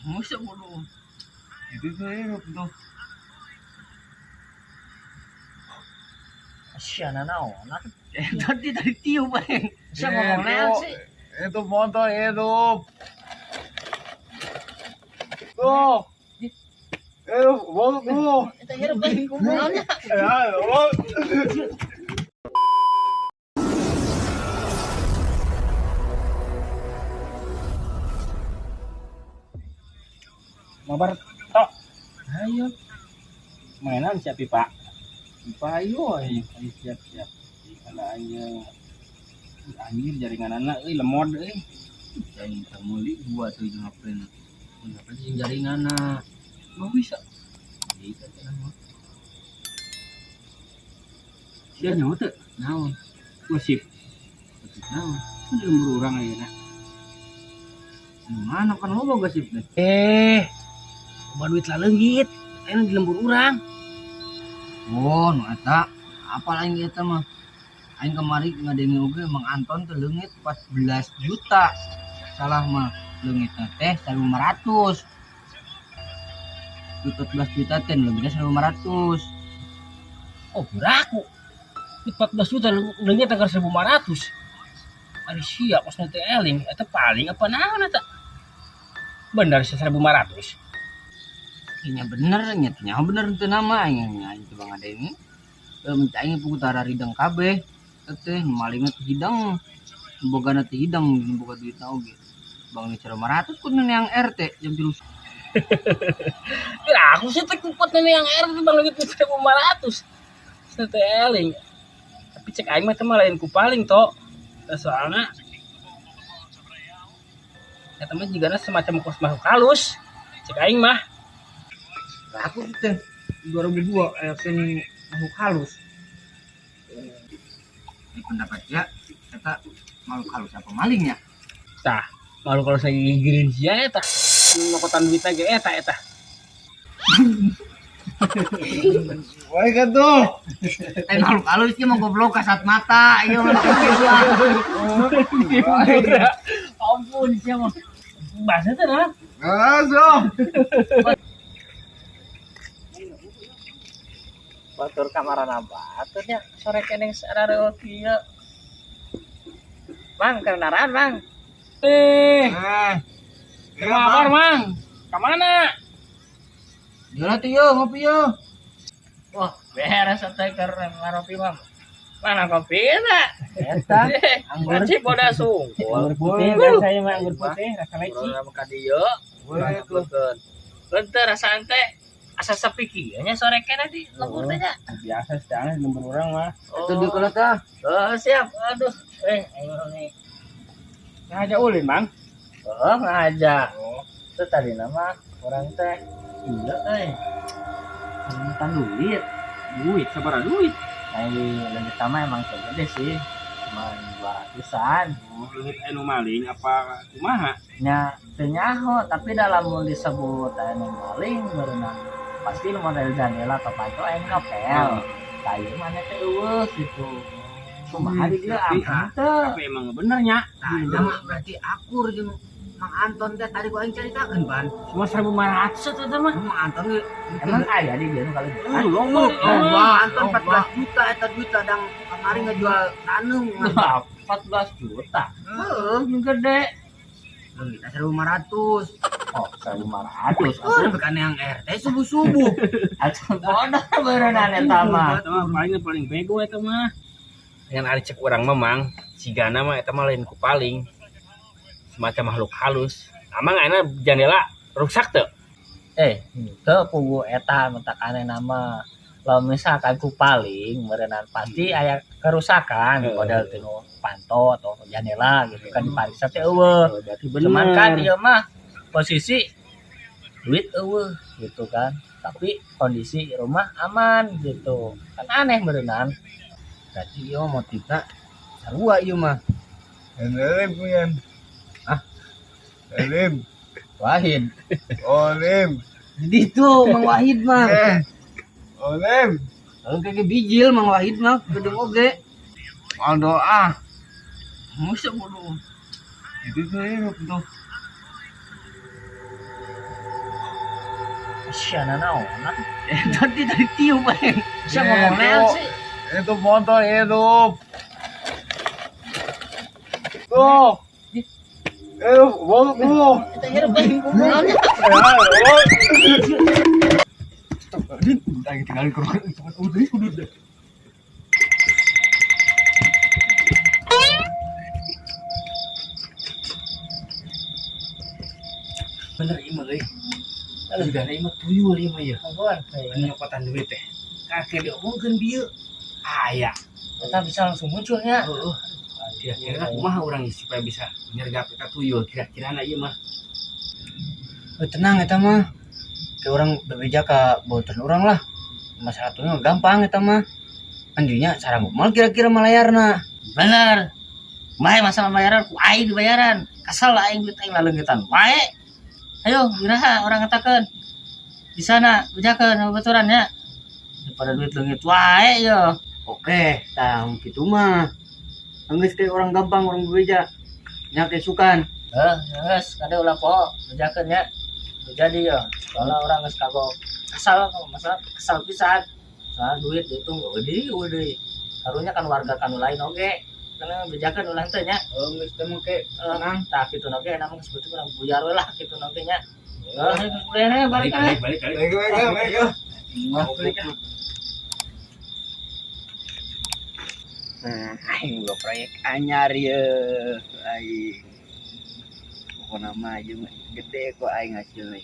Musa bodoh. Itu saya tuh. Sia naon? Tadi tadi tiup aing. Sia ngomong naon sih? Itu motor hidup. Tuh. Itu tuh. Eta hirup aing kumaha? Ya, Mabar tok. Ayo. Mainan siap pipa. Pipa ayo ayo ayo siap siap. Kalau aja anjir jaringan anak euy lemod euy. Aing teu meuli gua tuh jeung HP na. Kenapa jeung jaringanna? Mau bisa. Bisa teh mah. Sia nyaho teu? Naon? Gosip. Gosip naon? Kan di lembur urang ayeuna. Mana kan loba gosip teh? Loba duit laleungit. Ayeuna di lembur urang. Oh, nu eta apal aing eta mah. Aing kemari ngadenge oge Mang Anton teh leungit 14 juta. Salah mah leungitna teh 1.500. 14 juta teh leungitna 1.500. Oh, beraku. 14 juta leungit agar 1.500. Ari sia kos nu teh eling eta paling apa naon eta? Bener sih 1.500. Kayaknya bener nya nya bener teu nama aing aing coba ngadenge. Minta aing pugu tara rideng kabeh. Teh malingna teh hidang. Bogana teh hidang boga duitna oge. Bang ni 1.500 kudu yang RT jam 3. Ya aku sih teh kupet nih yang RT bang leungit 1.500. Teh eling. Tapi cek aing mah teh mah lain ku paling tok. Nah, soalnya eta mah jigana semacam kos makhluk halus. Cek aing mah. Aku teh 2002 kene makhluk halus. Ini pendapat ya, eta makhluk halus apa malingnya? Tah, makhluk halus lagi gigirin sia eta. Nokotan duitna ge eta eta. Wah, kan tuh. Makhluk halus ieu mah goblok kasat mata, ieu mah. Ampun sia mah. Bahasa teh nah. Langsung. Batur kamarana batur nya sore keneng sarare kieu. Mang kenaran mang. Kabar mang. Ka mana? Jalan tuh yo ngopi yo. Wah, beres teh keur ngaropi mang. Mana kopina? Eta anggur Anggur boda sungkul. Anggur putih biasa mah anggur putih rasa leci. Urang ka dieu. Henteu rasaan teh asa sepi kieu nya sore keneh di lembur teh nya. Biasa sekarang di lembur urang mah. Itu di kula tah. Oh, siap. Aduh, aing urang nih. Ngaja ulin, Mang. Oh, ngaja. Itu tadi nama orang teh. Iya, euy. Tentang duit. Duit, sabaraha duit? Nah, lebih utama emang segede sih. Cuma 200-an. Oh, leungit anu maling apa kumaha? Nya teu nyaho, tapi dalam mun disebut anu maling berenang pasti model jandela atau panto aing ngepel. Tah ieu mah teh eueuh gitu. Kumaha di dieu aman teu? Tapi emang bener nya. Tah, eta mah berarti akur jeung Mang Anton teh tadi ku aing caritakeun, Pan. Cuma 1.500 eta mah. Mang Anton ge emang aya di dieu nu kali. Loba. Mang Anton 14 juta eta duit ladang kamari ngajual taneuh. 14 juta. Heeh, nu gede. Leungitna 1.500. Oh, 1.500. Oh, bukan yang RT subuh-subuh. Atuh bodoh beureunan eta mah. Eta mah paling bego eta mah. Dengan ari cek urang mah mang, cigana mah eta mah lain ku paling. Semacam makhluk halus. Amang ayeuna jandela rusak teu? Teu pugu eta mentakane nama. Lamun misalkan ku paling meureunan pasti aya kerusakan model tinu panto atau jandela gitu kan dipariksa teh eueuh. Berarti bener. Cuman kan ieu mah posisi duit eueuh gitu kan. Tapi kondisi rumah aman gitu. Kan aneh meureunan. Berarti ieu motifna sarua ieu mah. Elim punya. Hah? Elim. Wahid. Olim. Jadi itu Mang Wahid mah. Olim. Kalau kayak bijil Mang Wahid mah gedung oge. Mau doa. Musa bodoh. Itu saya tuh. Sia naon? Tadi tadi tiup aing. Sia ngomong naon sih? Itu motor hidup. Tuh. Hidup, bolu. Eta hirup euy. Naon nya? Aing tinggal ke rumah. Udah, udah. Bener ieu mah euy. Lalu juga ieu mah tuyul ieu mah ya. Ampun. Anu nyokotan duit teh. Kakek diomongkeun bieu. Aya. Eta bisa langsung munculnya. Heeh. Kira-kira kumaha urang supaya bisa nyergap eta tuyul kira-kira na ieu mah. Eh, tenang eta mah. Kayak orang bebeja ka boten urang lah. Masalah tuyul gampang eta mah. Anjunya sarang mal kira-kira malayarna. Bener. Bae masalah bayaran ku aing dibayaran. Kesel aing duit aing laleungeutan wae. Ayo iraha urang katakeun. Di sana bejakeun baturan ya. Daripada duit leungit wae yo. Oke, tah kitu mah. Geus kayak orang gampang orang bebeja. Nya kesukan. Heh, geus kade ulah poho bejakeun nya. Nu jadi yo. Soalnya orang geus kagok kesal masalah kesal pisan. Soalnya duit dihitung eueuh eueuh. Karunya kan warga kanu lain oge. Karena bejakeun ulah teh nya. Oh, geus teh mah ke tenang. Tah kitu oge namung geus urang buyar we lah kitu oge nya. Heuh, geus buyar balik ah. Balik balik balik. Balik, balik, balik. Nah, aing boga proyek anyar ye. Aing. Pokona mah ieu mah gede kok aing hasilna.